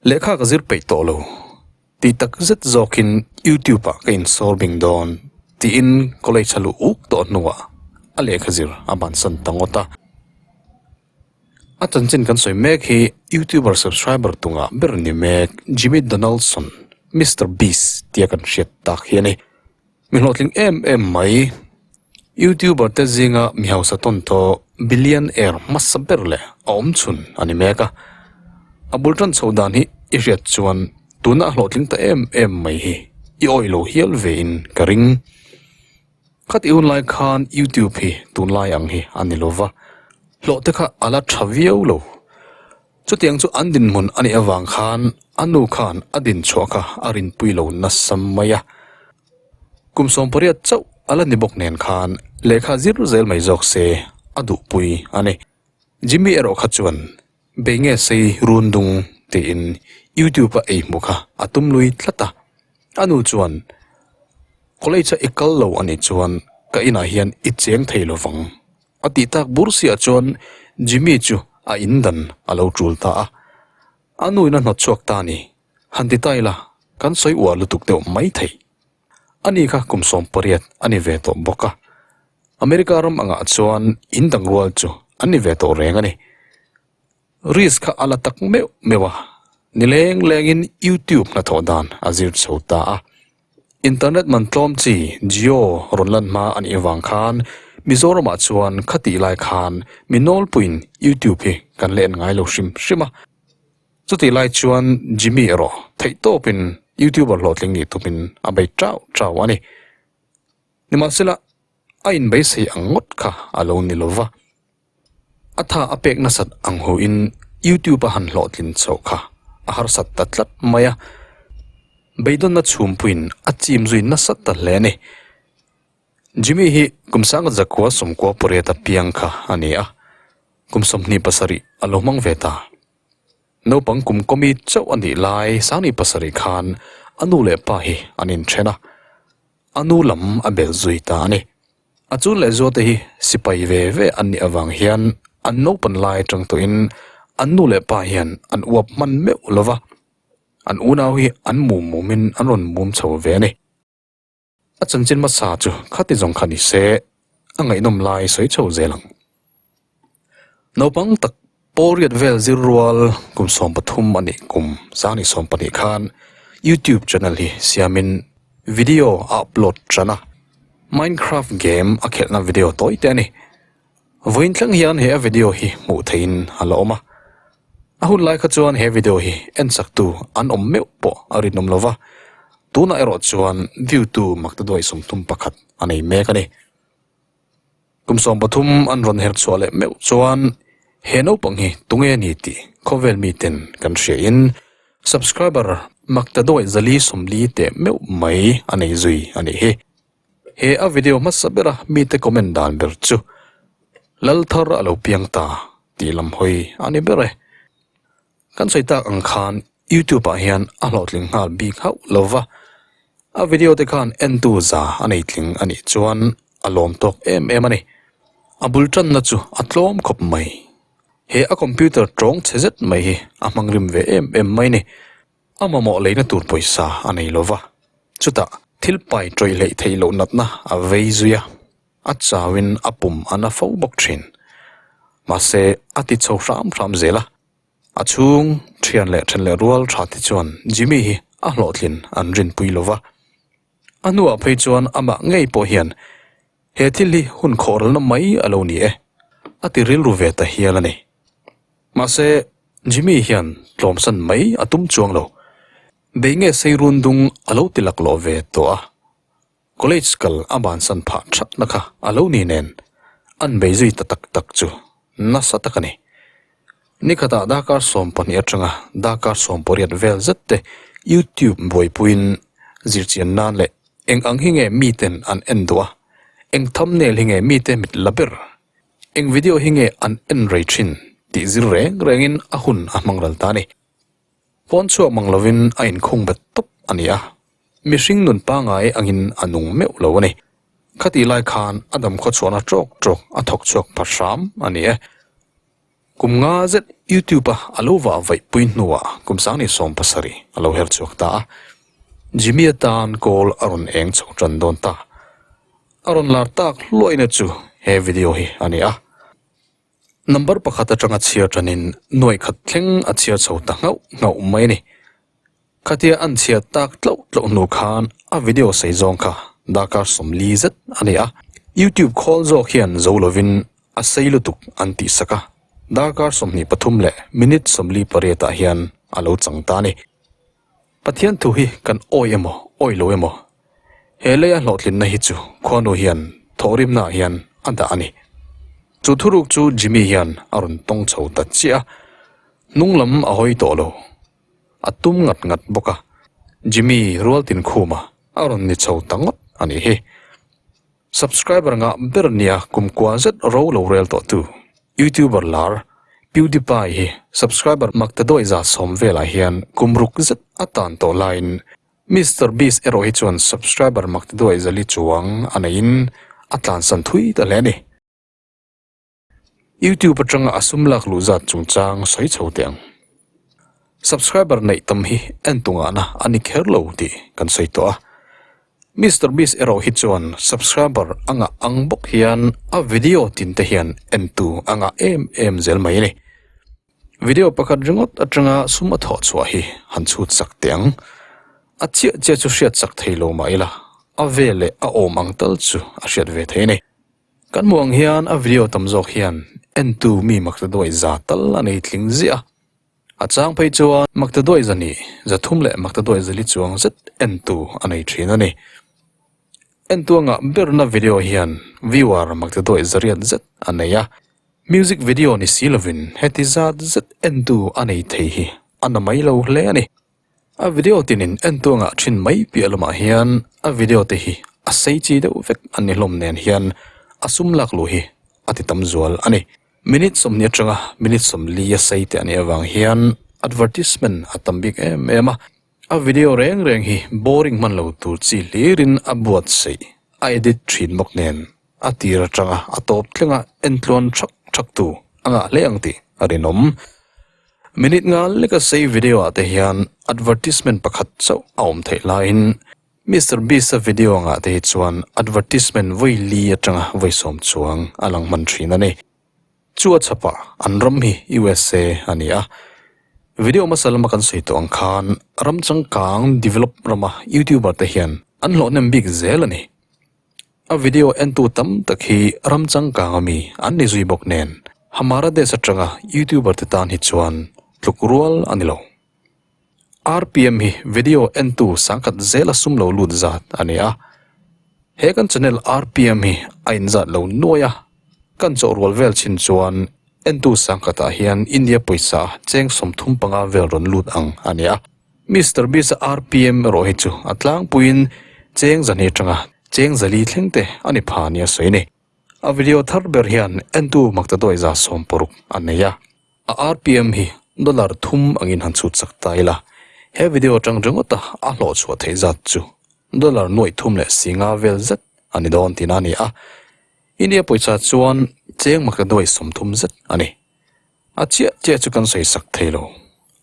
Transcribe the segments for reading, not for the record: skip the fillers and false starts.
Lehkha ka zir peih tawh lo tih tak zet zawkin YouTube ah ka insawr bing dawn tiin college a luh uk tawh hnuah a lehkha zir a bansan ta ngawt a. A chanchin kan sawi mek hi YouTuber subscriber tungah ber ni mek Jimmy Donaldson, Mister Beast tia kan hriat tak hi a ni. Mi hlawhtling em em mai, YouTuber te zinga mi hausa tawn tawh billionaire hmasa ber leh a awm chhun a ni mek a. A bul tan chho dan hi i hriat chuan tuna a hlawhtling ta em em mai hi i awih lo hial vein ka ring. Khatih hun lai khan YouTube hi tunlai ang hi a ni lova, hlawh te kha a la tha viau lo. Chutiang chu an dinhmun a nih avang khan a nu khan a dinchhuah kha a rinpui lo nasa mai a. Kum 18 chauh a la ni bawk nen khan lehkha zir zel mai zawk se a duhpui a ni. Jimmy erawh kha chuan bei nge sei run dung tiin YouTube a ei hmuh kha a tum lui tlat a. A nu chuan College a i kal lo a nih chuan ka inah hian i cheng thei lo vang. A tih tak bur siah chuan Jimmy chu a in dan a lo tul ta a. A nuin a hnawt chhuak ta a ni. Han ti ta ila, kan sawi uar lutuk deuh mai thei. Ani kha kum 18 a ni ve tawh bawk a. America ram angah chuan in dang rual chu an ni ve tawh reng a ni. Risk kha a la tak meuh meuh a, ni leng lengin YouTube hnathawh dan a zir chho ta a. Internet man tlawm chi Jio rawn lan hma a nih avang khan Mizoramah chuan khatih lai khan mi nawlpuiin YouTube hi kan la en ngai lo hrim hrim a. Chutih lai chuan Jimmy erawh theihtawpin YouTuber hlawhtling nih tumin a bei chau chau a ni. Nimahsela a inbeisei ang ngawt kha a lo ni lova. A tha a pek nasat ang huin YouTube a han hlawhtlin chhoh kha a harsat ta tlat mai a, beidawnna chhumpuiin a chim zui nasat ta hle a ni. Jimmy hi kum sanga zakua 98 a piang kha a ni a, kum 27 a lo hmang ve ta. Naupang kum kawmi chauh a nih lai 27 khan a nu leh pa hi an inthen a, a nu lam a belh zui ta a ni. A chun leh zual te hi sipai ve ve an nih avang hian an naupan lai atang tawhin an nu leh pa hian an uap hman meuh lo va, an unau hi an mum mumin an rawn mum chho ve a ni. A chanchin hmasa chu khati zawng kha ni se, a ngaihnawm lai sawi chho zel ang. Naupang tak pawlriat vel zir rual kum 13 a nih kum 2020 khan YouTube channel hi siamin video a upload tan a, Minecraft game a khelhna video tawi te a ni. Vawiin thleng hian he a video hi hmuh theihin a la awm a, a hun lai kha chuan he video hi en chaktu an awm meuh pawh a rinawm lo va, tunah erawh chuan view tu maktaduai 31 a nei mek a ni. Kum 13 an rawn her chhuah leh meuh chuan he naupang hi tunge ni tih khawvel miten kan hriain subscriber maktaduai 440 teh meuh mai a nei zui a nih hi. He a video hmasa bera mite comment dan ber chu Lal thar a lo piang ta tih lam hawi a ni ber e. Kan sawi tak ang khan YouTube ah hian a hlawhtling nghal bik hauh lo va, a video te khan entu za a nei tling a nih chuan a lawm tawk em em a ni. A bul tanna chu a tlawm khawp mai. He a computer tawng chhe zet mai hi a hmang rim ve em em mai ni. A mamawh leina tur pawisa a nei lo va, chutah thil pai tawih hleih theih loh natna a vei zui a, a chauin a pum a na fo bawk thin. Mahse a ti chho hram hram zel a. A chhung thian leh then leh rual tha te chuan Jimmy hi a hlawhtlin an rinpui lo va. A hnuah phei chuan amah ngei pawh hian he thil hi hun khawhralna mai a lo ni e, a ti rilru ve ta hial a ni. Mahse, Jimmy hian tlawmsan mai a tum chuang lo. Bei nge sei run dung a lo ti laklawh ve tawh a. College kal a bansan phah thatna kha a lo ni nen an bei zui ta tak tak chu nasa tak a ni. Nikhatah darkar 12 atanga darkar 18 vel zet te YouTube buaipuiin zirchian nan leh eng ang hi nge miten an en duh a, eng thumbnail hi nge mite mit la ber, eng video hi nge an en rei thin tih zir reng rengin a hun a hmang ral ta a ni. Pawn chhuak mang lovin a inkhung bet tawp a ni a. Mihring nun pangai angin a nung meuh lo a ni. Khatih lai khan a dam khaw chhuahna tawk tawk a thawk chhuak pha hram a ni e. Kum nga zet YouTube-a a lo vah vaih pui hnuah kum sang ni 70 a lo her chhuak ta a. Jimmy atan kawl a rawn eng chho tan dawn ta. A rawn lar tak hluaina chu he video hi a ni a. Number pakhat atanga chhiar tanin nuai khat thleng a chhiar chho ta nghauh nghauh mai a ni. Khatia an chhiar tak tlauh tlauh hnu khan a video sei zawng kha darkar 40 zet a ni a. YouTube khawl zawk hian zo lovin a sei lutuk an tih sak a, darkar 23 leh minute 48 ah hian a lo chang ta a ni. Pathian thu hi kan awi emaw awi lo emaw he leia hlawhtlinna hi chu khuanu hian thawhrimnaah hian a dah a ni. Chu thuruk chu Jimmy hian a rawn tawng chho ta chiah a, hnung lam a hawi tawh lo. A tum ngat ngat bawk a, Jimmy rual tin khuma a rawn ni chho ta ngawt a nih hi. Subscriber ngah ber nia kumkua zet ro lo rel tawh tu YouTuber lar PewDiePie hi subscriber makta 110 velah hian kum ruk zet a tan tawh laiin Mister Beast erawh hi chuan subscriber makta 400 chuang a neihin a tlansan thui ta hle a ni. YouTube atanga a sum lak luh zat chungchang sawi chho teh ang. Subscriber neih tam hi en tungahna a ni kher lo tih kan sawi tawh a. Mister Beast erawh hi chuan subscriber a ngah ang bawk hian a video tin te hian entu a ngah em em zel mai a ni. Video pakhat ringawt atanga sum a thawh chhuah hi han chhut sak teh ang. A chiah chiah chu hriat sak thei lo mah ila a vel leh a awm ang tal chu a hriat ve thei a ni. Kan hmuh ang hian a video tam zawk hian entu mi maktaduai za tal a nei tling ziah a. A chang phei chuan maktaduai zahnih, 300 leh maktaduai 400 chuang zet entu a nei thin a ni. Entu a ngah berna video hian viewer maktaduai 800 zet a nei a. Music video ni si lovin heti zat zet entu a nei thei hi a na mai lo hle a ni. A video tinin entu angah thin mai piah lamah hian a video te hi a sei chi deuh vek an ni hlawm nen hian a sum lak luh hi a ti tam zual a ni. Minute 20 atanga minute 40 a sei te a nih avang hian advertisement a tam bik em em a. A video reng reng hi boring hman lo tur chi hlirin a buatsaih a edit thin bawk nen a tir atanga a tawp tlenga entluan thak thak tu a ngah hle ang tih a rinawm. Minute nga leka sei video ah te hian advertisement pakhat chauh a awm theih laiin Mister Beast-a video angah te hi chuan advertisement vawi li atanga vawi 10 chuang a lang hman thin a ni. Chu a chhapah an ram hi USA a ni a. Video hmasa lama kan sawi tawh ang khan ram changkang develop rama YouTuber te hian an hlawhnem bik zel a ni. A video entu tam tak hi ram changkang ami an ni zui bawk nen Hamara Desh atanga YouTuber te tan hi chuan tluk rual a ni lo. RPM hi video entu sangkhat zela sum lo lut zat a ni a. He kan channel RPM hi a inzat lo nuai a, kan chawh rual vel chin chuan entu sangkhatah hian India pawisa cheng 35 vel rawn lut ang a ni a. Mister Beast-a RPM erawh hi chu a tlangpuiin cheng 200 atanga cheng 400 thleng te a ni pha nia sawi a ni. A video thar ber hian entu maktaduai 16 a nei a. A RPM hi dollar 3 angin han chhut sak ta ila. He video atang ringawta a hlawh chhuah theih zat chu dollar 350 vel zet a ni dawn tihna a ni a. India pawisa chuan cheng maktaduai 30 zet a ni. A chiah chiah chu kan sawi sak thei lo.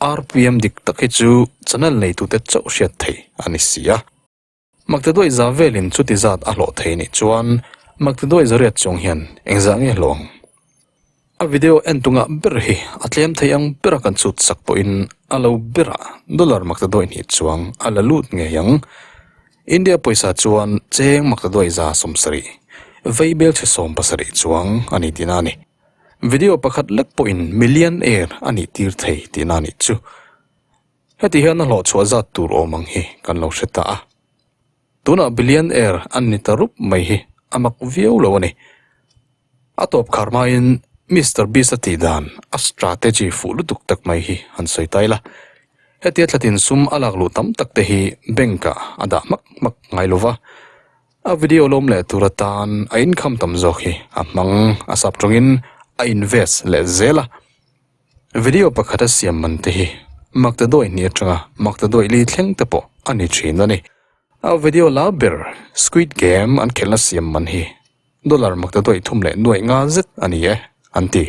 RPM dik tak hi chu channel neitute chauh hriat thei a ni si a. Maktaduai za velin chuti zat a hlawh thei nih chuan maktaduai 800 chung hian engzah nge hlawh ang? A video en tungah ber hi a tlem thei ang bera kan chhut sak pawhin a lo berah dollar maktaduai hnih chuang a la lut ngei ang. India pawisa chuan cheng maktaduai 70 vei belchhe 70 chuang a ni tihna a ni. Video pakhat lek pawhin millionaire a nih tir thei tihna a nih chu. Heti hian a hlawh chhuah zat tur awm ang hi kan lo hre ta a. Tunah billionaire an ni ta rup mai hi a mak viau lo a ni. A tawp khar hmain Mister Beast a tih dan a strategy fuh lutuk tak mai hi han sawi ta ila. Hetia thlatin sum a lak luh tam tak te hi bank ah a dah hmak hmak ngai lova. A video lawm leh tur atan a income tam zawk hi a hmang a sap tawngin a invest leh zel a. Video pakhat a siam man te hi maktaduai hnih atanga maktaduai li thleng te pawh a ni thin a ni. A video la ber Squid Game an khelhna siam man hi dollar maktaduai 3.5 zet a ni e an ti.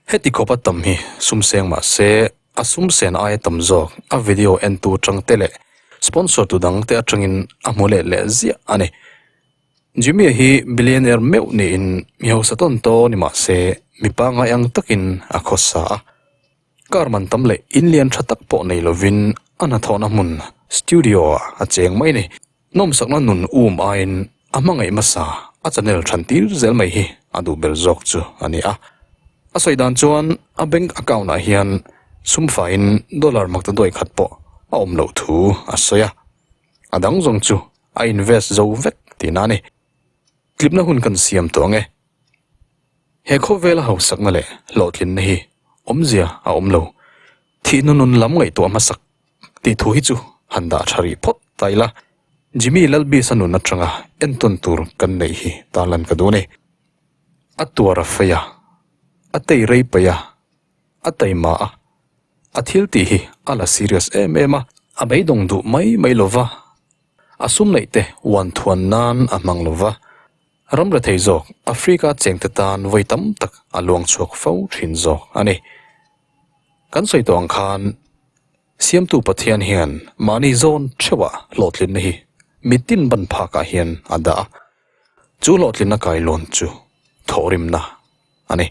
Heti khawpa tam hi sum seng mah se a sum sen aia tam zawk a video entu atang te leh sponsor tu dang te atangin a hmu leh leh ziah a ni. Jimmy-a hi billionaire meuh niin mi hausa tawn tawn ni mah se mi pangngai ang takin a khawsa a. Car man tam leh in lian tha tak pawh nei lovin a hnathawhna hmun studio ah a cheng mai a ni. Nawmsakna nun um aiin a hmangaih hmasa a channel than tir zel mai hi a duh ber zawk chu a ni a. A sawi dan chuan a bank account ah hian sum faiin dollar makta duai khat pawh a awm loh thu a sawi a. A dang zawng chu a invest zo vek tihna a ni. Tlipna hun kan siam tawh ang e. He khawvela hausakna leh hlawhtlinna hi awmzia a awm lo. Thihna nun lam ngaihtuah hmasak tih thu hi chu han dah tha rih phawt ta ila, Jimmy Lalbisa nun atanga entawn tur kan neih hi tarlan ka duh a ni. A tuar a fei a, a tei rei paih a, a taima a, a thil tih hi a la serious em em a, a beidawng duh mai mai lo va, a sum neih te uan thuan nan a hmang lo va, ram rethei zawk Africa chengte tan vawi tam tak a luang chhuak fo thin zawk a ni. Kan sawi tawh ang khan Siamtu Pathian hian mahni zawn theuhah hlawhtlinna hi mitin ban phakah hian a dah a, chu hlawhtlinna kailawn chu thawhrimna a ni.